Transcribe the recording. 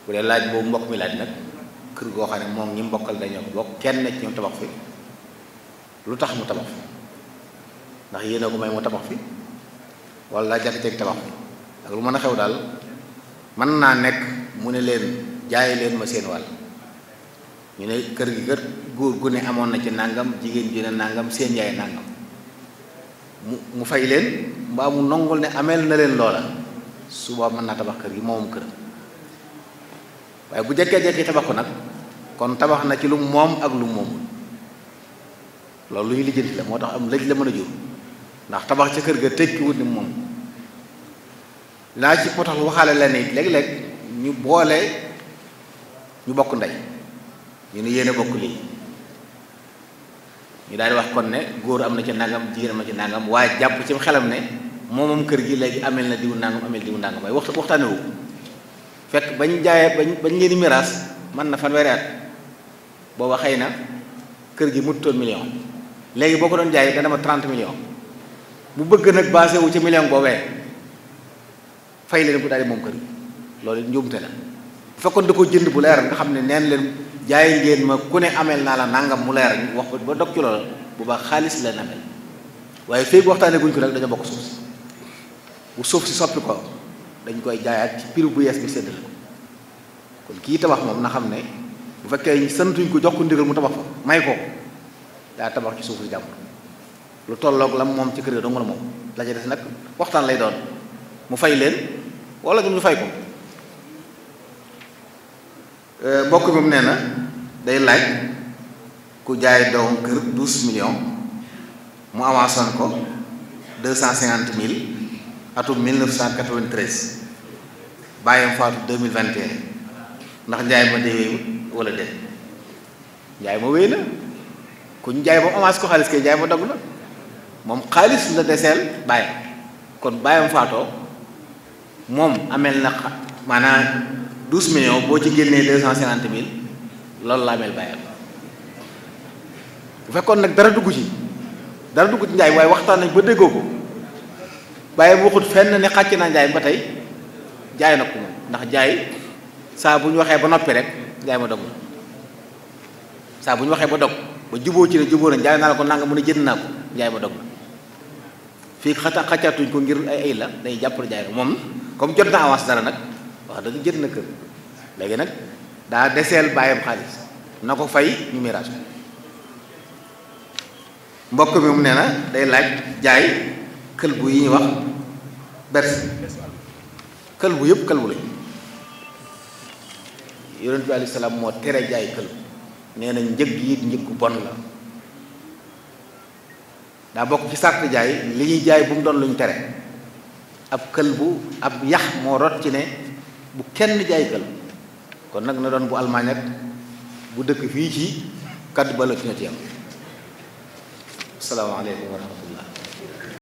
bu dee laaj boobu mbokk mi laaj nag kër goo xam ne moom ñi mbokkal dañoo bokk kenn ci ñoom tabax fi lu tax mu tabax fi ndax yéena ko may mu tabax fi wala daa jàkk-jekk tabax fi ak lu mën a xew daal mën naa nekk mu ne leen jaay leen ma seen wàll ñu ne kër gi kër góor gu ne amoon na ci nàngam jigéen ji ne nàngam seen yaay nàngam mu fay leen mbaa mu nongul ne ameel na leen loola suba mën naa tabax kër gi moomum këram waaye bu jekkee-jekki tabax ko nag kon tabax na ci lu moom ak lu moomul loolu lu ñu lijjanti la moo tax am lëj la mën a jur ndax tabax ca kër ga tekkiwut ni moom laa ci potax waxaale la ni léeg-léeg ñu boole ñu bokk ndey ñu ne yéene bokk lii ñu daal di wax kon ne góor am na ci nangam jigéen am na ci nangam waaye jàpp ci xelam ne moomam kër gi léegi amel na diwu nangam amel diwu nangam waaye waxtaane wu fekk bañ jaayee bañ leen di miraas mën na fanweeri at booba xëy na kër gi mututoon million léegi boo ko doon jaay dana ma 30 millions bu bëgg nag basé wu ci million boobee fay leen bu daal di moom kër gi loolu njuumte la bu fekkoon da ko jënd bu leer nga xam ne neen leen jaay ngeen ma ku ne amel naa la nangam mu leer ñu wax ba dog ci loolu bu baax xaalis leen amel waaye fii waxtaanee guñ ko rek dañoo bokk suuf si bu suuf si soppi ko dañ koy jaayaat ci prix bu yees bi séddale ko kon kii tabax moom na xam ne bu fekkee santuñ ko jox ko ndigal mu tabax fa may ko daa tabax ci suuf si jàmm lu tolloog la moom ci kër ga dong la moom la ca des nag waxtaan lay doon mu fay leen wala ñu fay ko. mbokk mi mu nee na day laaj ku jaay doom kër 12 millions mu avançoon ko 250 000 atum 1993 bàyyam faatu 2021 ndax njaay ma dee wéyut wala déet njaay ma wéy na ku ñu jaay ba mu avance ko xaalis kay njaay ma dogg na moom xaalis la deseel bàyyam kon bàyyam faatoo moom amel na maanaam 12 millions boo ci génnee 250 000 loolu la amel bàyyam bu fekkoon nag dara dugg ci njaay waaye waxtaan nañ ba déggoo ko bàyyam waxut fenn ne xàcc naa njaay ba tey jaay na ko moom ndax jaay saa bu ñu waxee ba noppi rek njaay ma dog na saa bu ñu waxee ba dog ba juboo ci ne juboo na jaay naa la ko nanga mu ne jënd naa ko njaay ma dog na fii xàccaatuñ ko ngir ay la dañuy jàpp ne jaay ko moom comme jot na avance dara nag wax dëgg jënd na kër léegi nag daa deseel bàyyam xaalis na ko fay ñu miraas ko mbokk mi mu nee na day laaj jaay këlbu yi ñuy wax bersi këlbu yëpp këlbu lañ yonent bi alayhi salaam moo tere jaay këlbu nee na njëg yi njëg bu bon la daa bokk ci sàrt jaay li ñuy jaay bu mu doon luñ tere ab këlbu ab yax moo rot ci ne bu kenn jaay këlbu kon nag na doon bu Allemagne ak bu dëkk fii ci kaddu ba la fi na ci am asalaamaaleykum wa rahmatulah